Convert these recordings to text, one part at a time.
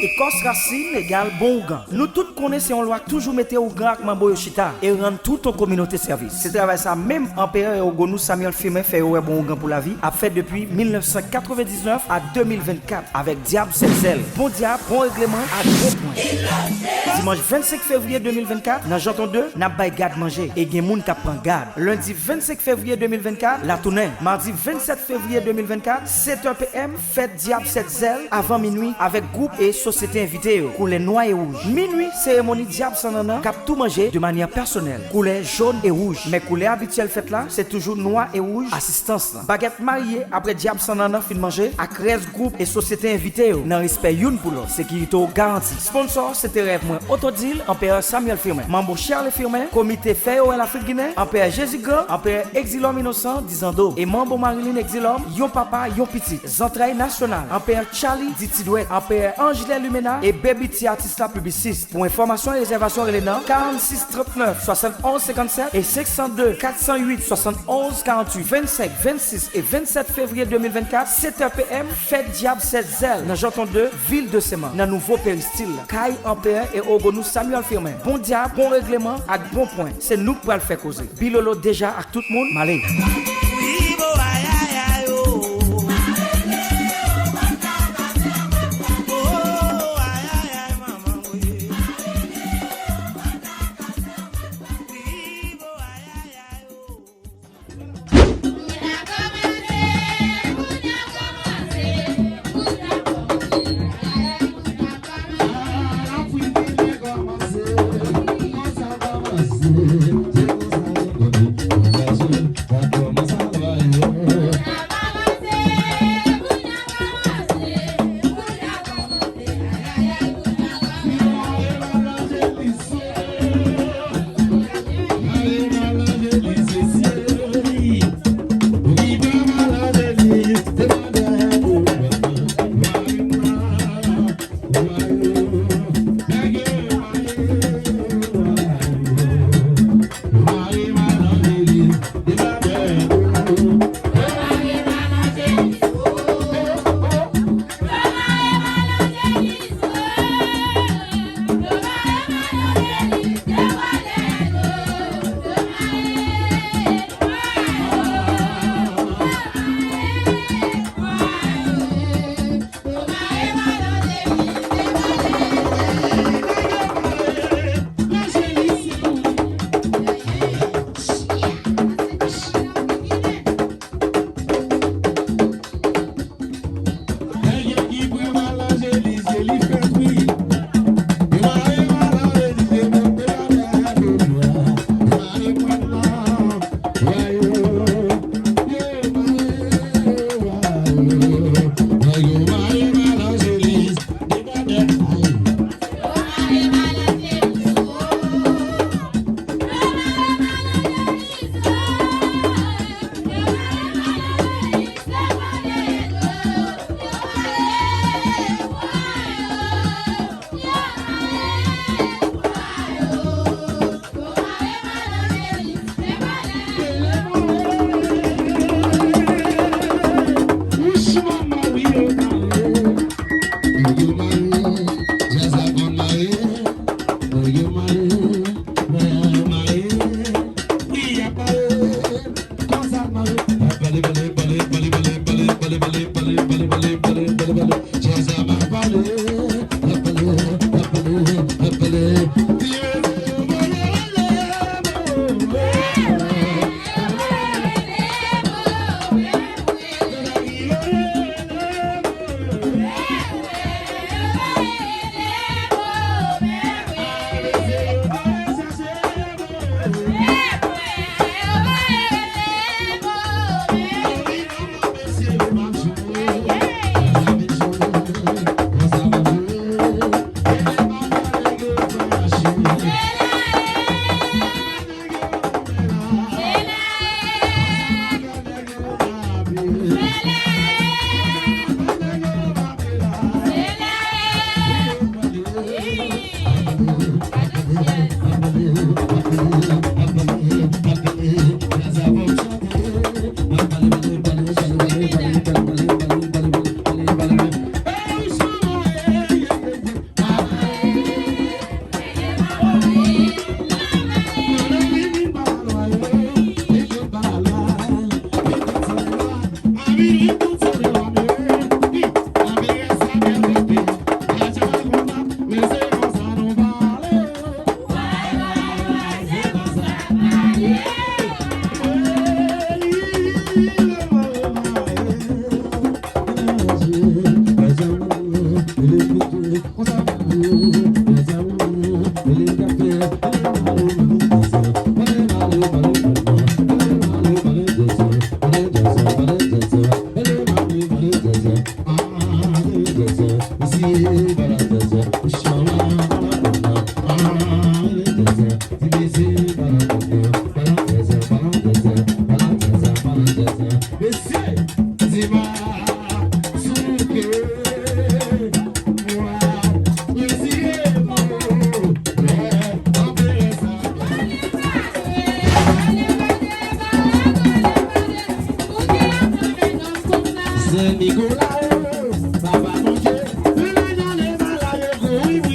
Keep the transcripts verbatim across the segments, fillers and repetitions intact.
Ekòs rasin egal bon ougan. Nou tout konnen se yon lwa k toujou mete ougan ak manbo yo chita e rann tout yon kominote sèvis. Se travay sa menm Anperè Ewogonous Samuel Firmin fè yo wè bon ougan pou lavi ap fè depi mil nèf san katrevendiznèf a de mil vennkat avèk Dyab Sèt Zèl, bon dyab, bon regleman ak bon pwen. Dimanch vennsenk fevriye de mil vennkat, nan Janton de, n ap bay gad manje e gen moun k ap pran gad. Lendi vennsenk fevriye de mil vennkat, la tounen. Madi vennsèt fevriye de mil vennkat, sèt è p m, fèt Dyab Sèt Zèl avan minwi avèk gwoup e sosyete envite yo. Koulè nwa e wouj. Minwi, seremoni Dyab San Nannan k ap tou manje de manyè pèsonèl. Koulè jòn e wouj. Men koulè abityèl fèt la, se toujou nwa e wouj, asistans lan. Bagèt marye apre Dyab San Nannan fin manje ak rès gwoup e sosyete envite yo nan respè youn pou lòt. Sekirite w garanti. Sponsò, se te rèv mwen. Otodil, Anperè Samuel Firmin. Manbo Charles Firmin, Komite Fè Yo Wè Lafrik Ginen, Anperè Jezi Gran, Anperè Egzilòm Inosan, Dizando, e Manbo Marilyn Egzilòm, yon papa, yon pitit. Zantray Nasyonal, Anperè Charlie di Ti Dwèt, Anperè Anjlè Limena, e Baby Ti Atis la piblisis. Pou enfòmasyon e rezèvasyon, rele nan karannsis trannèf swasannonz senkannsèt e senk san de kat san uit swasannonz karannwit. Vennsenk, vennsis e vennsèt fevriye de mil vennkat, sèt è p m, fèt Dyab Sèt Zèl nan Janton de, vil de Seman, nan nouvo peristil la. Kay Anperè Ewogonous Samuel Firmin. Bon dyab, bon regleman ak bon pwen. Se nou k pral fè koze. Bilolo deja ak tout moun, m ale. Sen Nikola, Papa Bondye, lè nan lè malad yo kouri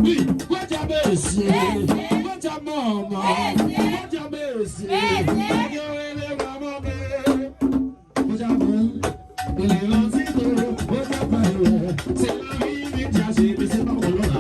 Wi, gwo djab mesye, gwo djab manman, gwo djab mesye. Nèg yo rele manman, gwo djab, rele lòtito, gwo djab pale. Se lavi vin chache, mesye pa wè lò la.